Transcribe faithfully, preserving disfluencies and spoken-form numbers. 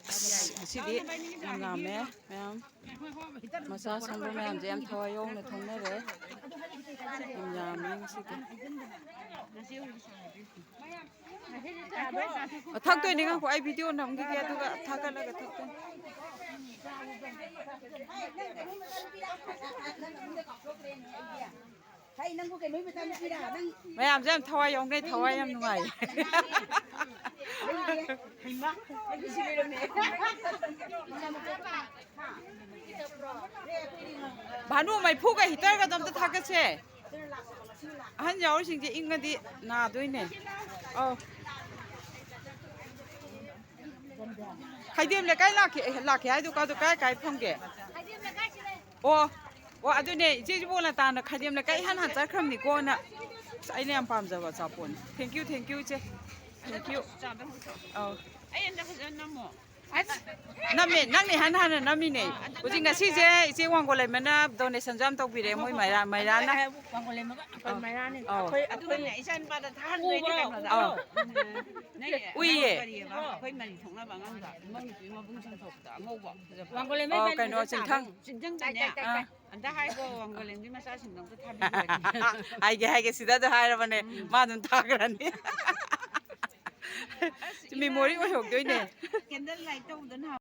ꯑꯁ, ꯉꯁꯤꯗꯤ ꯌꯥꯝ ꯌꯥꯝꯃꯦ ꯃꯌꯥꯝ꯫ ꯃꯆꯥ ꯁꯪꯕ ꯃꯌꯥꯝꯁꯦ ꯌꯥꯝ ꯊꯋꯥꯏ ꯌꯥꯎꯅ ꯊꯧꯅꯔꯦ꯫ ꯌꯥꯝ ꯌꯥꯝꯃꯦ ꯉꯁꯤꯗꯤ꯫ ꯊꯛꯇꯣꯏꯅꯦ, ꯉꯥꯏꯈꯣ, ꯑꯩ ꯚꯤꯗꯤꯑꯣ ꯅꯝꯈꯤꯒꯦ, ꯑꯗꯨꯒ ꯊꯥꯒꯠꯂꯒ ꯊꯛꯇꯣꯏꯅꯦ꯫ ꯍꯩ, ꯅꯪꯕꯨ ꯀꯩꯅꯣ ꯃꯆꯥꯅꯨꯄꯤꯔꯥ? ꯅꯪ ꯃꯌꯥꯝꯁꯦ ꯌꯥꯝ ꯊꯋꯥꯏ ꯌꯥꯎꯅꯩ, ꯊꯋꯥꯏ ꯌꯥꯝ ꯅꯨꯡꯉꯥꯏ꯫ ꯍꯩꯃꯥ, ꯑꯩꯗꯤ ꯁꯤ ꯂꯩꯔꯝꯃꯦ꯫ ꯚꯥꯅꯨ, ꯃꯩꯐꯨꯒ ꯍꯤꯇꯔꯒꯗꯣ ꯑꯝꯇ ꯊꯥꯒꯠꯁꯦ꯫ ꯑꯍꯟ ꯌꯥꯎꯔꯤꯁꯤꯡꯁꯦ ꯏꯪꯉꯗꯤ ꯅꯥꯗꯣꯏꯅꯦ꯫ ꯑꯧ꯫ ꯈꯩꯗꯦꯝ ꯂꯩꯀꯥꯏ ꯂꯥꯛꯀꯦ, ꯂꯥꯛꯀꯦ ꯍꯥꯏꯗꯨ ꯀꯥꯗꯨ ꯀꯥꯏ ꯀꯥꯏ ꯐꯝꯒꯦ? ꯑꯣ, ꯑꯣ, ꯑꯗꯨꯅꯦ, ꯏꯆꯦꯁꯤꯕꯨ ꯂꯇꯥꯅ ꯈꯩꯗꯦꯝ ꯂꯩꯀꯥꯏ ꯏꯍꯥꯟ ꯍꯥꯟ ꯆꯠꯈ꯭ꯔꯕꯅꯤꯀꯣꯅ꯫ ꯑꯁ, ꯑꯩꯅ ꯌꯥꯝ ꯄꯥꯝꯖꯕ ꯑꯆꯥꯄꯣꯠꯅꯤ꯫ Thank you, thank you, ꯏꯆꯦ꯫ Thank you꯫ ꯑꯧ꯫ ꯑꯩ ꯑꯝꯇ ꯐꯖꯅ ꯅꯝꯃꯣ꯫ ꯑꯁ, ꯅꯝꯃꯦ, ꯅꯪꯅ ꯏꯍꯥꯟ ꯍꯥꯟꯅ ꯅꯝꯃꯤꯅꯦ꯫ ꯍꯧꯖꯤꯛ ꯉꯁꯤꯁꯦ ꯏꯆꯦ ꯋꯥꯡꯒꯣꯂꯩꯃꯅ donationꯁꯨ ꯌꯥꯝ ꯇꯧꯕꯤꯔꯦ, ꯃꯣꯏ ꯃꯩꯔꯥ-, ꯃꯩꯔꯥꯅ꯫ ꯋꯥꯡꯒꯣꯂꯩꯃꯒ ꯑꯩꯈꯣꯏ ꯑꯧ꯫ ꯃꯩꯔꯥꯅꯤ꯫ ꯑꯧ꯫ ꯑꯩꯈꯣꯏ, ꯑꯗꯨꯒꯅꯦ, ꯑꯩꯈꯣꯏ ꯏꯆꯥ ꯅꯨꯄꯥꯗ ꯊꯥꯍꯟꯗꯣꯏꯅꯦ ꯎꯕ꯭ꯔꯣ? ꯀꯩꯅꯣꯗ꯫ ꯑꯧ꯫ ꯎꯝ, ꯅꯪꯒꯤ ꯎꯏꯌꯦ꯫ ꯑꯉꯥꯡ ꯀꯔꯤꯑꯕ? ꯑꯩꯈꯣꯏ ꯃꯔꯤ ꯊꯣꯛꯅꯕ ꯑꯉꯥꯡꯗꯣ, ꯏꯃꯧ ꯅꯨꯄꯤ ꯃꯕꯨꯡ ꯆꯪꯊꯣꯛꯄꯗ ꯑꯉꯧꯕ ꯐꯖꯕ꯫ ꯋꯥꯡꯒꯣꯂꯩꯃ ꯑꯣ, ꯏꯕꯥꯅꯤ ꯀꯩꯅꯣ, ꯐꯖꯅ ꯆꯤꯡꯊꯪ꯫ ꯆꯥꯕ꯫ ꯆꯤꯡꯊꯪꯗꯅꯦ꯫ ꯇꯥꯏ, ꯇꯥꯏ, ꯇꯥꯏ, ꯑꯥ꯫ ꯇꯥꯏ꯫ ꯑꯝꯇ ꯍꯥꯏꯈꯣ, ꯋꯥꯡꯒꯣꯂꯦꯟꯒꯤ ꯃꯆꯥꯁꯤꯡꯗꯣ ꯑꯝꯇ ꯊꯥꯕꯤꯈꯣꯅꯦ꯫ ꯍꯥꯏꯒꯦ, ꯍꯥꯏꯒꯦ, ꯁꯤꯗ ꯑꯗꯨ ꯍꯥꯏꯔꯕꯅꯦ, ꯎꯝ꯫ ꯃꯥ ꯑꯗꯨꯝ ꯊꯥꯈ꯭ꯔꯅꯤ꯫ ꯑꯁ, memory ꯏꯃꯥ, ꯑꯣꯏꯍꯧꯗꯣꯏꯅꯦ꯫ Candle light ꯇꯧꯕꯗꯣ ꯅꯍꯥꯟ